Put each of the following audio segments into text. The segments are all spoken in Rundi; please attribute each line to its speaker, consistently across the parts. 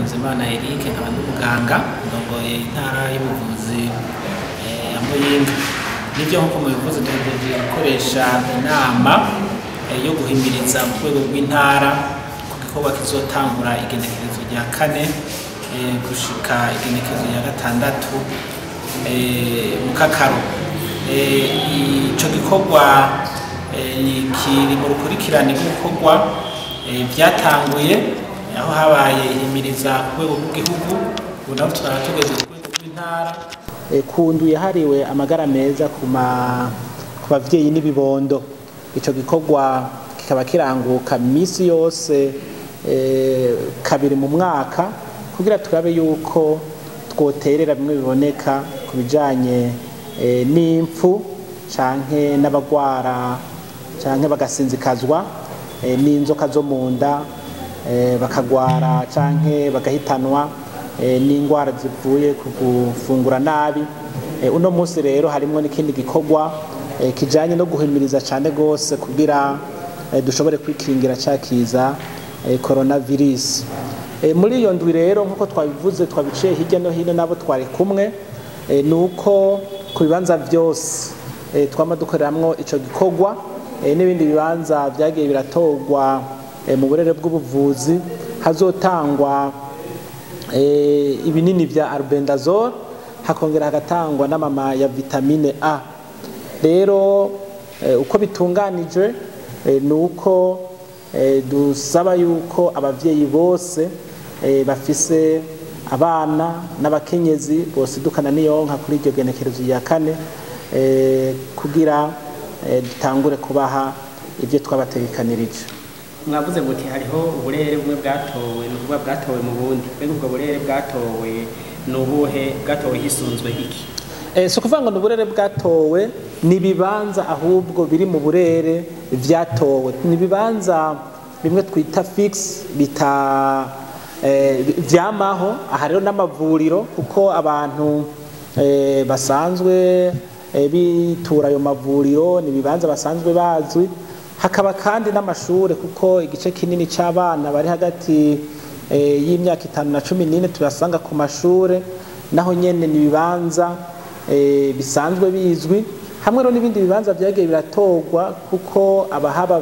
Speaker 1: Nzimana Eric, nkaba ndi umuganga ndongoye intara y'ubuvuzi ya Muyinga. Nibyo, nk'uko mubivuze, duhejeje gukoresha inama yo guhimiriza mu rwego rw'intara ku gikorwa kizotangura igenekerezo rya 4 gushika igenekerezo rya 6 mu Kakaro. Ico gikorwa ni kiri mu rukurikirane rw'ibikorwa vyatanguye aho habaye ihimiriza ku rwego rw'igihugu, ubu naho tukaba tugeze ku rwego rw'intara. Ku ndwi yahariwe amagara meza ku bavyeyi n'ibibondo. Ico gikorwa kikaba kiranguka misi yose kabiri mu mwaka kugira turabe yuko twoterera bimwe biboneka ku bijanye n'impfu canke n'abagwara canke bagasinzikazwa n'inzoka zo mu nda, bakagwara canke bagahitanwa n'ingwara zivuye ku gufungura nabi. Uno munsi rero harimwo n'ikindi gikorwa kijanye no guhimiriza cane gose kugira dushobore kwikingira ca kiza coronavirus. Muri iyo ndwi rero, nkuko twabivuze, twabiciye hirya no hino nabo twari kumwe, nuko ku bibanza vyose twama dukoreramwo ico gikorwa n'ibindi bibanza vyagiye biratorwa mu burere bw'ubuvuzi, hazotangwa ibinini vya albendazole, hakongera hagatangwa n'amama ya vitamine A. Rero uko bitunganijwe nuko dusaba yuko abavyeyi bose bafise abana n'abakenyezi bose dukana niyonka kuri iryo genekerezo ya 4 kugira dutangure kubaha ivyo twabategekanirije.
Speaker 2: Mwavuze muti hariho uburere bumwe bwatowe, ni ukuvuga bwatowe mu bundi. Mbega ubwo burere bwatowe ni ubuhe? Bwatowe hisunzwe iki?
Speaker 1: Si ukuvuga ngo ni uburere bwatowe, ni ibibanza ahubwo biri mu burere vyatowe. Ni ibibanza bimwe twita fixe bita vyamaho. Aha rero n'amavuriro, kuko abantu basanzwe bitura ayo mavuriro, ni ibibanza basanzwe bazwi. Hakaba kandi n'amashure, kuko igice kinini c'abana bari hagati y'imyaka 5 na 14 tubasanga ku mashure, naho nyene ni ibibanza bisanzwe bizwi. Hamwe rero n'ibindi bibanza vyagiye biratorwa kuko abahaba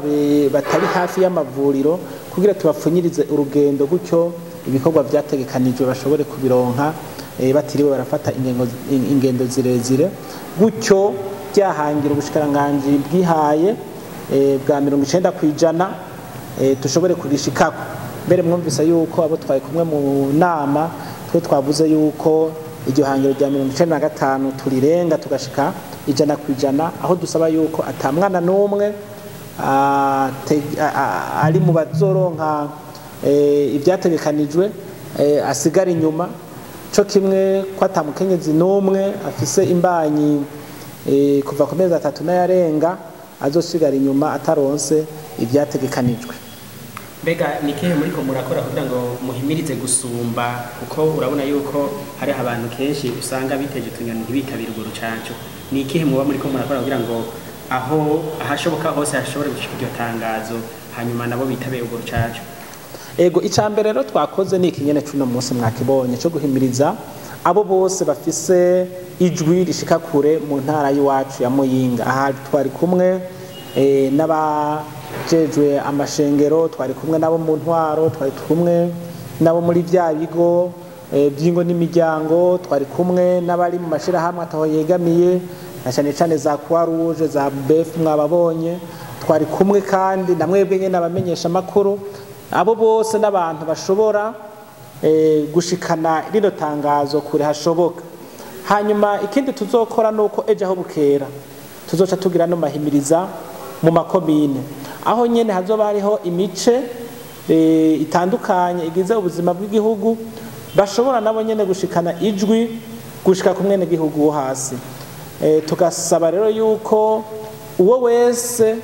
Speaker 1: batari hafi y'amavuriro, kugira tubapfunyirize urugendo, gutyo ibikorwa vyategekanijwe bashobore kubironka batiriwe barafata ingendo zirezire, gutyo byahangira ubushikiranganji bwihaye bwa 90% dushobore kurishikako. Mbere mwumvise yuko abo twari kumwe mu nama twe twavuze yuko iryo hangiro rya 95 turirenga tugashika 100%, aho dusaba yuko atamwana n'umwe ari mu bazoronka ivyategekanijwe asigara inyuma, co kimwe ko atamukenyezi n'umwe afise imbanyi kuva ku mezi 3 n'ayarenga azosigara inyuma ataronse ivyategekanijwe.
Speaker 2: Mbega ni kihe muriko murakora kugira ngo muhimirize gusumba, kuko urabona yuko hari abantu kenshi usanga biteje utunyoni ntibitabire urwo rucanco? Ni ikihe muba muriko murakora kugira ngo aho ahashoboka hose hashobore gushika iryo tangazo, hanyuma nabo bitabe urwo rucanco?
Speaker 1: Ego, icambere rero twakoze ni ikinyene cuno munsi mwakibonye cyo guhimiriza abo bose bafise ijwi rishika kure mu ntara y'iwacu ya Muyinga. Aha twari kumwe n'abajejwe amashengero, twari kumwe nabo mu ntwaro, twari kumwe nabo muri vya bigo by'ingo n'imiryango, twari kumwe n'abari mu mashirahamwe ataho yegamiye, na cane cane za Croix Rouge, za BF mwababonye, twari kumwe kandi na mwebwe nyene abamenyesha makuru. Abo bose n'abantu bashobora gushikana rino tangazo kure hashoboka. Hanyuma ikindi tuzokora nuko ejo aho bukera tuzoca tugira no mahimiriza mu makomine, aho nyene hazoba hariho imice itandukanye igize ubuzima bw'igihugu, bashobora nabo nyene gushikana ijwi gushika ku mwene gihugu wo hasi. Tugasaba rero yuko uwo wese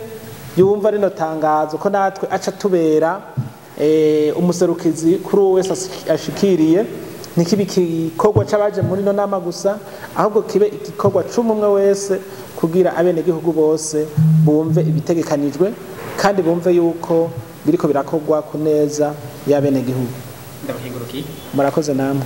Speaker 1: yumva rino tangazo ko natwe aca tubera umuserukizi kuri uwo wese ashikiriye, ntikibe igikorwa c'abaje muri no nama gusa, ahubwo kibe igikorwa c'umwe wese kugira abenegihugu bose bumve ibitegekanijwe kandi bumve yuko biriko birakorwa ku neza y'abenegihugu.
Speaker 2: Ndabakengurukiye.
Speaker 1: Murakoze namwe.